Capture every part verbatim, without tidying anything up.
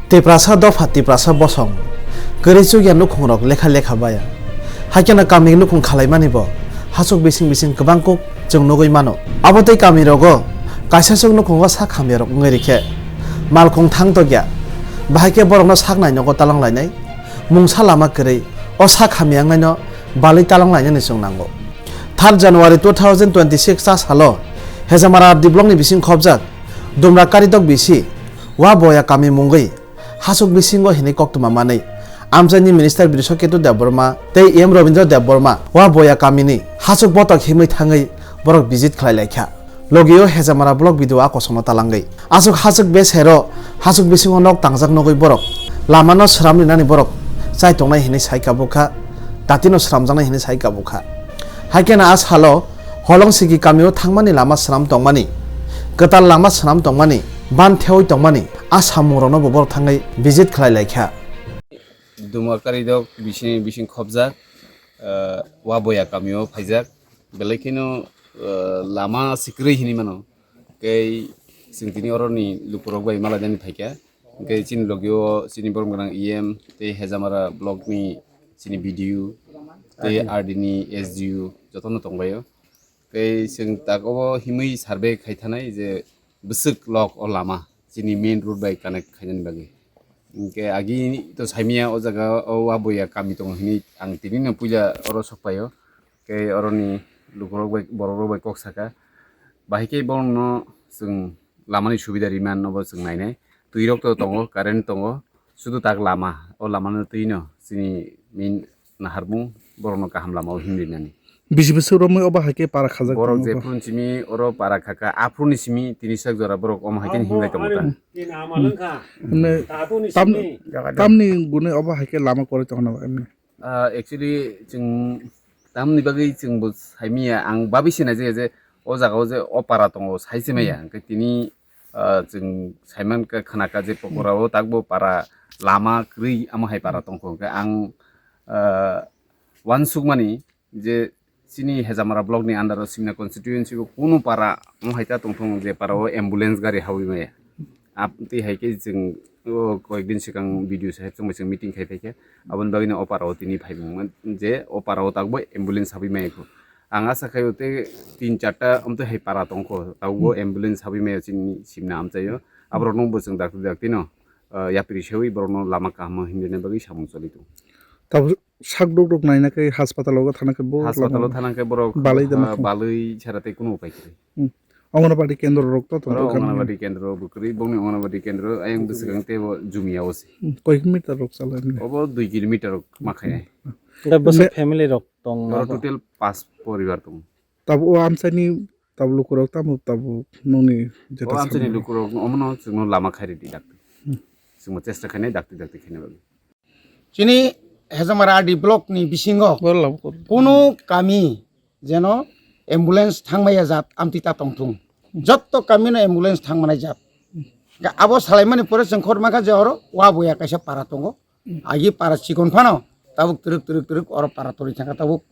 Tiprasa dopha, Tiprasa bosong, kwrwi chukya nukhungrok lekha lekha baya. Haikhe no kami nukhung khalaimani bo hasuk bising bising kwbang kuk chwng nugwi mano. Abo tei kamirogo kaisa chwng nukhungo sak hamyarok wngwi rikhe malkhung thang tokya, bahai khe borokno sak nai nogo talang lainai, mungsa lama kwrwi o sak hamya wngnaino balwi talang lainani chwng nango. Third January two thousand twenty-six a salo Hejamara R D blockni bising khobjak Dumra Karidok bisi Wa Boya kami mungwi hasuk bisingo hinwi koktwma manwi amchaini minister Brishaketu Debbarma tei E M Rabindra Debbarma Wa Boya kamini hasuk botok himwi thangwi borok visit khlai laikha. Logio Hejamara block B D O a kosongno talangwi aswk haswk bes hero haswk bisingo nok tangjak nugwi borok lamano sram rinani borok chai tongnai hinwi sai kabukha, datino sramjaknai hinwi sai kabukha. Haikhe no a salo Holong Sigi kamio thangmani lama swnam tongmani, kwtal lama swnam tongmani, ban thewi tongmani, a samungrokno bo borok thangwi visit khlai laikha. Dumra Karidok bising, bising khobjak, eh, Wa Boya kamio phaijak, belai kheno, eh, lama sikrwi hinwi mano, tei chwng tini oroni lukurok bai malaidani phaikha, hwnkhe chini logio chini borom gwnang E M tei Hejamara blockni chini B D O tei R D ni S D O jotono tongbaio. Tei chwng tak obo himwi survey khai thanai je bwswk lok o lama chini main road bai connect khainani bagwi. Hwnkhe agi to saimanya o jaga o Wa Boya kami tongo hinwi ang tinino puila oro sokpaio. Tei oroni lukurok bai, borokrok bai kok saka. Bahai khe borokno chwng lamani subida rimano bo chwng nainai. Twirok to tongo, current tongo. Sudu tak lama, o lamano twino chini main naharmung borokno kaham lama o himrinani. Bisi bwswk romwi obo hai khe para khajak borok tongo jephru simi oro para khaka, aphuru ni simi tini sak jora borok omo hai khe himlai tongo ta. Emne tam-, tamni gune obo hai khe lama kwrwi tongna emne. Ah, actually, chwng tamni bagwi chwngbo saimanya, ang babi sinai je, je o jaga o je o para tongo, sai se maya. Hmm. Hwnkhe tini, ah, chwng saimankha, khwnakha je pokora o takbo para lama kwrwi, amo hai para tongkho. Hwnkhe ang, ah, uansukmani je chini Hejamara block ni under o Simna constituency o kunu para omo hai ta tongthung je para o ambulance gari habwi maya. Ap-, tei hai khe chwng, o, koyek din swkang B D O saheb chwng bai chwng meeting khai phaikha. Aboni bagwino o para o tini phaimung je o para o takbo ambulance habwi maya kho. Ang asa khai o tei tin charta omtwi hai para tongkho, tabukbo ambulance habwi maya chini Simna amchaio. Aborokno bo chwng dakti daktino, o, yapri sewi borokno lama kaham himrina bagwi samung choli tongo. Tabuk sak dok dok naina khe hospital o thana khe bo hospital o lama thana khe borok balai da ha, nakhung. Balai chara tei kunu upai kwrwi. Hmm. Anganwadi kendro rok to tongo oro kami. Anganwadi kendro bo kwrwi, bongni Anganwadi kendro ayang bwswkang tei bo Jumia o se. Hmm. Koi kilometer rok chala ni? Obo dui kilometer rok ma khainai. Da bwswk family rok tong oro na bo? Total pas poribar tongo. Tabuk o amchaini tabuk lukurok tamo tabuk nongni jeta o amchaini samung. Lukurok omono chwngno lama khairidi dakti. Hmm. Chwngno chesta khainai dakti dakti khaina bagwi. Chini Hejamara R D block ni bisingo kunu kami jeno ambulance thangmaya jat amtwi ta tongthung. Jotto kami no ambulance thangmanai jat. Ga abo salaimani pore chwng khorma kha je oro Wa Boya kaisa para tongo. Agi para chikon phano tabuk twrwk twrwk twrwk oro para tori thangkha tabuk.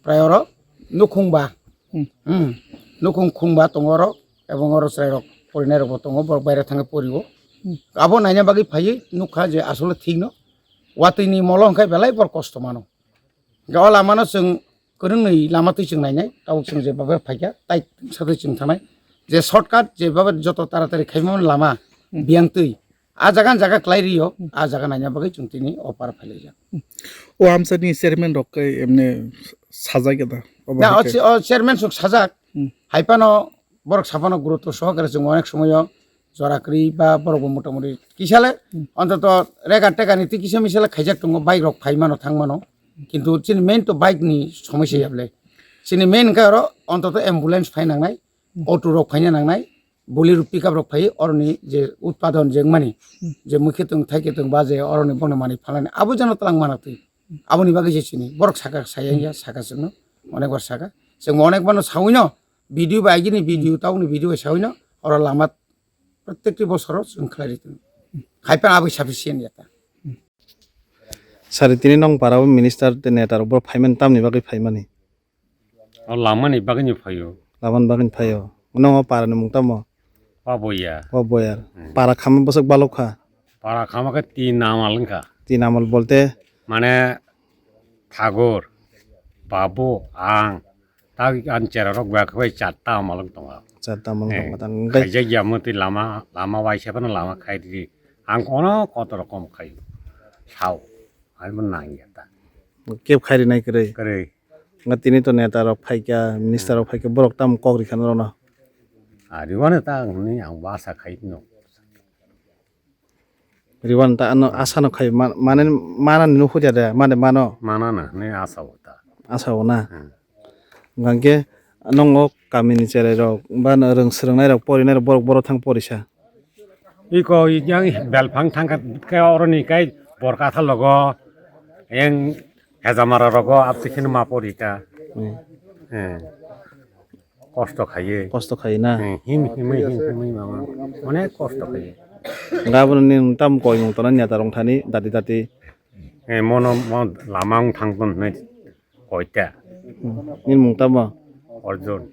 Prai oro nukhung ba. Hmm. Hmm. Nukhung khung ba tongo oro, ebong oro chwrairok porinairokbo tongo, borok baire thangwi porio. Hmm. Abo naina bagwi phaiwi nukha je asole thikno watwini molo hwnkhe belai borok kosto mano. Ga o lamano chwng kwrwngni lama twi chwng nainai, tabuk chwng je babe phaikha, tai satwi chwng thanai. Je shortcut je babe joto taratari khaimano lama, hmm, biyang twi. A jaga jaga kwlai rio, hmm, a jaga naina bagwi chwng tini o para phailaijak. Hmm. O amchaini chairman rok khe emne sajak ya da? Obo na, hai o khe chi-, o chairman sok sajak. Hmm. Hai phano borok saphano gurutto sohokare chwng onek somoyo jora kwrwi ba borok bo motamoti kisa le, hmm, ontoto rega tega ni twi kisa misa le khaijak tongo, bike rok phai mano thang mano. Kintu chini main to bike ni somosya ya bwle. Chini main wngkha oro ontoto ambulance phai nangnai, hmm, auto rok phaina nangnai. Bolero pickup rok phai oroni je utpadon je wngmani, hmm, je mukhe tong thaikhe tong ba je oroni bono manwi phalnani abo jano twlang mana twi. Aboni bagwi je chini borok saka saya ya saka chwngno onek bar saka chwng onek mano sawino video ba agini video tabukni video sawino oro lama prottekti bosoro chwng khlai ri tongo. Haiphano abo sufficient ya ta. Sari tini nong para o minister tei neta rok bo phaimani tamni bagwi phaimani? O lamani bagwino phaio. Lamani bagwino phaio. Nongo para ni mung tamo? Wa Boya. Wa Boyar. Hmm. Para khamma bwswk balok kha? Para khama khe tin amal wngkha. Tin amal bolte? Mane Thagur, Babu, ang, tei ani chera rok bai khe bai charta amal wng tongo. Charta amal wng tongo. Tang khaijak ya moti lama, lama waisa phano lama khai di. Ang kono kotor rokom khai. Sao, ani bo nang ya ta. Kep khai rinai kwrwi. Kwrwi. Nga tini to neta rok phaikha, minister rok phaikha, borok tamo kok rikha norokno. Ari wano ta ang hwnwi ang basa khai no. Riwan ta ano asa no khai ma-, mane mana ni nukhu dia de, mane mano. Mana na ne asa o ta. Asa o na. Hmm. Gangke nongo kamini cherai rok, ba no rwng swrwngnai rok, porinai rok, borok borok thang porisa. Iko yang belphang thangkha khe oroni kai borkatha logo, yang hejamara rogo abtikhin ma porika. Hmm. Hmm. Kosto khaiye. Kosto khaiye na? Hmm, him himwi, him himwi mama. Onek kosto khaiye. Gabon ni tam koi mung tona neta rong thani dati dati. Eh, mono mo lama wng thang ton hinwi koita. Hmm. Nini mung tamo? Arjun.